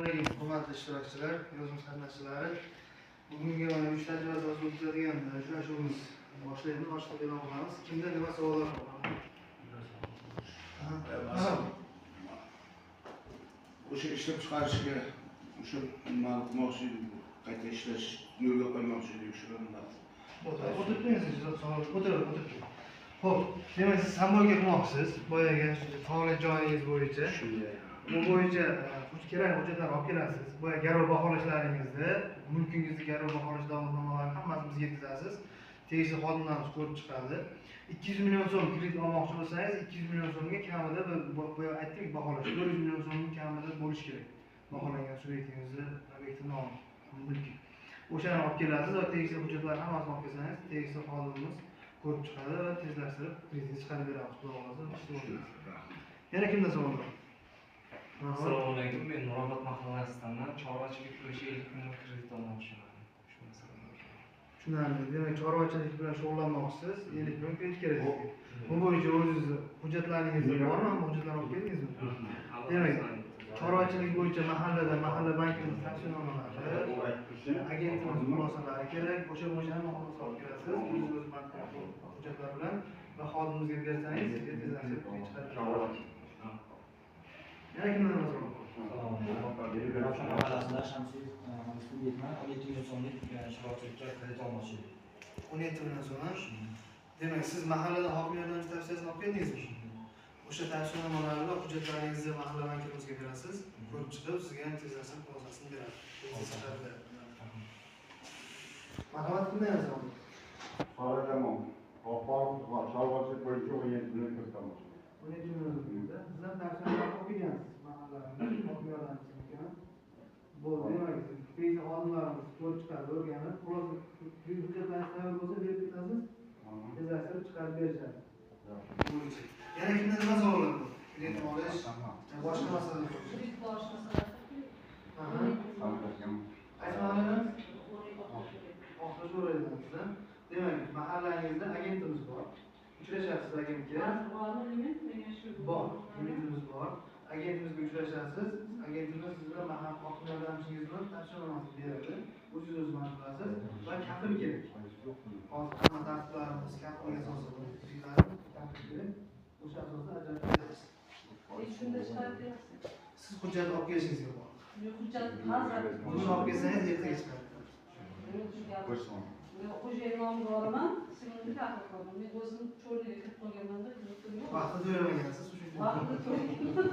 Alaykum, hurmatli ishtirokchilar, yozma qatnashchilari. Bugungi mana uch tajriba asosida o'tkazadigan uchrashuvimiz boshlaymiz, ochiq e'lon qilamiz. Kimda nima savollar bor? O'sha ishlab chiqarishga o'sha nima qilmoqchi edik, qayta ishlash yo'lga qo'ymoqchi edik, shu nima. O'tirib turing, savol o'tirib, o'tirib turing. Xo'p, demak siz samboyga qilmoqchisiz, boyagi faoliyat joyingiz bo'yicha. Shunday. Bu bo'yicha kerak hujjatlar olib kelasiz. Boya garov baholashlaringizni, mulkingizni garov baholash dalolatnomalarini hammasini bizga yetkazasiz. Tegishli xodimlarimiz ko'rib chiqadi. 200 million so'm kredit olmoqchi bo'lsangiz, 200 million so'mga kamida boya aytdik, baholash 400 million so'mning kamida bo'lishi kerak. Baholangan subyektingizni obyekti nomi, mulki. O'shani olib kelasiz va tegishli hujjatlar hammasini olib kelsangiz, tegishli xodimimiz ko'rib chiqadi va tezlashtirib kreditni chiqarib beramiz. Xudo xohlasa, ishni bo'ladi. Yana kimda savol bor? Assalomu alaykum, men Nurobod mahallasidanman. Chorvachilik bo'yicha 50 million kredit olmoqchiman. Shu masala bo'yicha. Tushunarli. Demak, chorvachilik bilan shug'ullanmoqchisiz, 50 million kredit kerak sizga. Bu bo'yicha o'zingizni hujjatlaringiz bormi? Hujjatlarni olib keldingizmi? Demak, chorvachilik bo'yicha mahallada mahalla bankimiz tavsiyanomalari, agentimiz xulosalari kerak. O'sha bo'yicha hamma xulosa olib kelasiz. O'zingiz o'z bank hujjatlar bilan va xodimimizga bersangiz, tezlashtirib kredit chiqarib beramiz. Yana kimdan savol? Ravshan mahallasida Shamsiyev Respublikman 17 million so'mlik chorvachilikka kredit olmoqchi edik. 17 million so'm. Demak, siz mahallada hokim yordamchi tavsiyasini olib keldingizmi? O'sha tavsiyanomalarni va hujjatlaringizni mahalla bankimizga berasiz. Ko'rib chiqib, sizga ham tezlashtirib xulosasini beradi. Kredit chiqarib beradi. Marhamat, kimdan yana savol? So'rayman. Chorvachilik bo'yicha 17 million kredit olmoqchi. 17 million so'mda. Siz ham tavsiyanoma olib kelgansiz. Mahallaning hokim yordamchisi. Bo'ldi, demak, tegishli xodimlarimiz ko'rib chiqadi, o'rganib, xulosa hujjatlaringiz tayyor bo'lsa berib ketasiz, tezlashtirib chiqarib berishadi. Yana kimda nima savollar bor? Kredit olish, boshqa masalalar. Kredit olish masalasi. Qaysi mahalladan? Oxirgi o'raydansiz. Demak, mahallangizda agentimiz bor. Uchrashasiz agentga. Bor, limitimiz bor. Agentimizga uchrashasiz. Agentimiz sizga mahalla hokim yordamchingiz bilan tavsiyanomasini beradi. O'zingiz o'z ma'lum qilasiz va kafil kerak. Hozir hamma tartiblarimiz kafilga asosan kafil kerak. O'sha asosda ajratib berasiz. Shunda chiqarib berasiz. Siz hujjat olib kelishingizga bog'liq. Yo'q, hujjat hozir. Buni olib kelsangiz ertaga chiqarib beramiz. Men xo'jayin nomiga olaman, singlimni kafil qilaman. Men o'zim cho'rliga kirib qolganmanda kreditim yo'q. Vaqtida to'lamagansiz, shuning uchun. Vaqtida to'laganman.